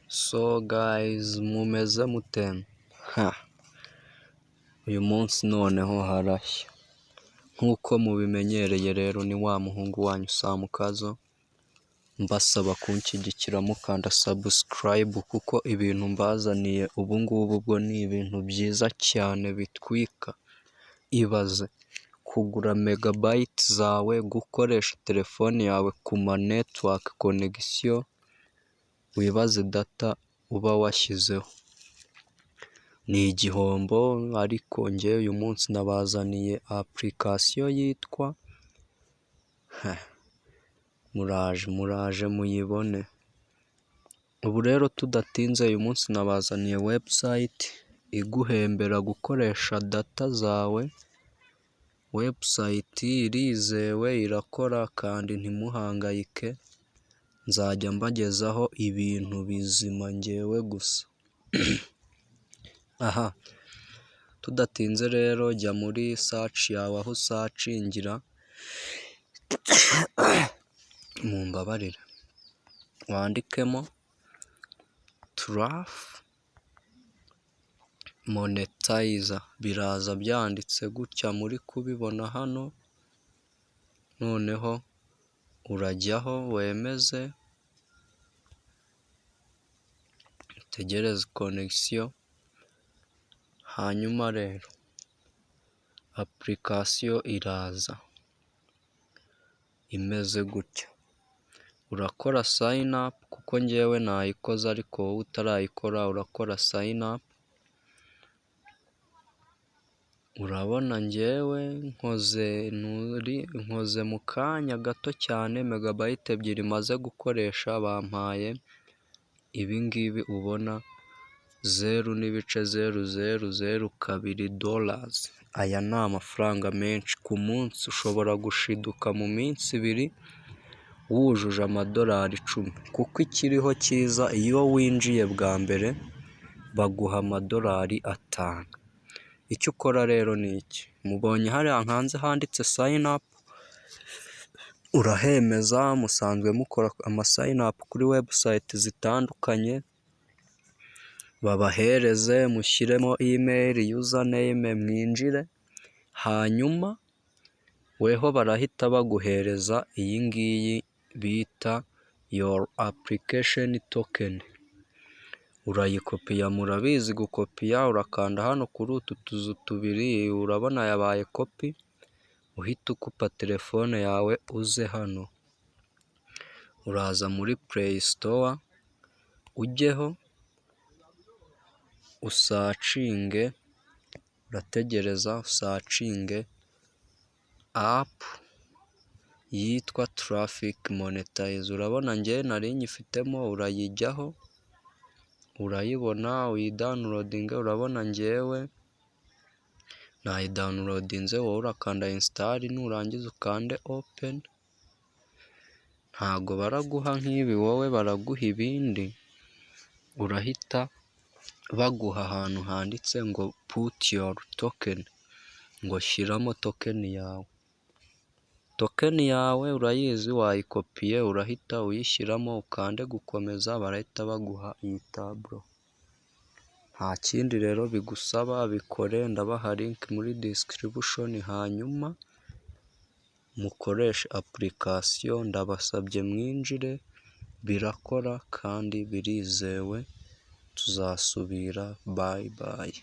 So guys, mumeze mute? Ha! Uyu munsi noneho harashya. Nk'uko mubimenyereye rero, ni wa muhungu wanyu Samukazo, mbasaba kunshyigikira mukanda subscribe, kuko ibintu mbazaniye ubu ngubu bwo ni ibintu byiza cyane bitwika. Ibaze kugura megabyte zawe, gukoresha telefone yawe ku ma network connection, wibaze data uba washyizeho. Ni igihombo, ariko njyewe uyu munsi nabazaniye application yitwa, muraje muraje muyibone. Ubu rero tudatinze, uyu munsi nabazaniye website iguhembera gukoresha data zawe. Website irizewe, irakora, kandi ntimuhangayike, nzajya mbagezaho ibintu bizima njyewe gusa. Aha tudatinze rero, jya muri search yawe aho usearchingira, mumbabarire, wandikemo Traffic Monetizer, biraza byanditse gutya muri kubibona hano, noneho urajyaho wemeze, utegereze connection, hanyuma rero application iraza imeze gutya. Urakora sign up, kuko njyewe nayikoze, ariko wowe utarayikora urakora sign up. Urabona njyewe nkoze mu kanya gato cyane, megabyte 2 maze gukoresha bampaye ibi ngibi ubona, 0.0002 dollars. Aya ni amafaranga menshi ku munsi, ushobora gushiduka mu minsi 2 wujuje amadolari 10, kuko ikiriho cyiza, iyo winjiye bwa mbere baguha amadolari 5. Icyo ukora rero ni iki: mubonye hariya hanze handitse sign up, urahemeza. Musanzwe mukora ama sign up kuri website zitandukanye, babahereze mushyiremo email, username, mwinjire, hanyuma weho barahita baguhereza iyi ngiyi bita your application token. Urayikopiya, murabizi gukopiya, urakanda hano kuri utu tuzu tubiri, urabona yabaye copy, uhita ukupa telefone yawe uze hano. Uraza muri Play Store ujyeho usearchinge, urategereza usearchinge app yitwa Traffic Monetizer, urabona njye nari nyifitemo, urayijyaho urayibona uyidownloadinge, urabona njyewe nayidownloadinze, wowe urakanda install, nurangiza ukande open, ntago baraguha nk'ibi, wowe baraguha ibindi, urahita baguha ahantu handitse ngo "Put your token", ngo shyiramo token yawe. Token yawe urayizi, wayikopiye, urahita uyishyiramo ukande gukomeza, barahita baguha iyi taburo. Nta kindi rero bigusaba, bikore, ndabaha link muri description, hanyuma mukoreshe application, ndabasabye mwinjire, birakora kandi birizewe, tuzasubira, bye bye.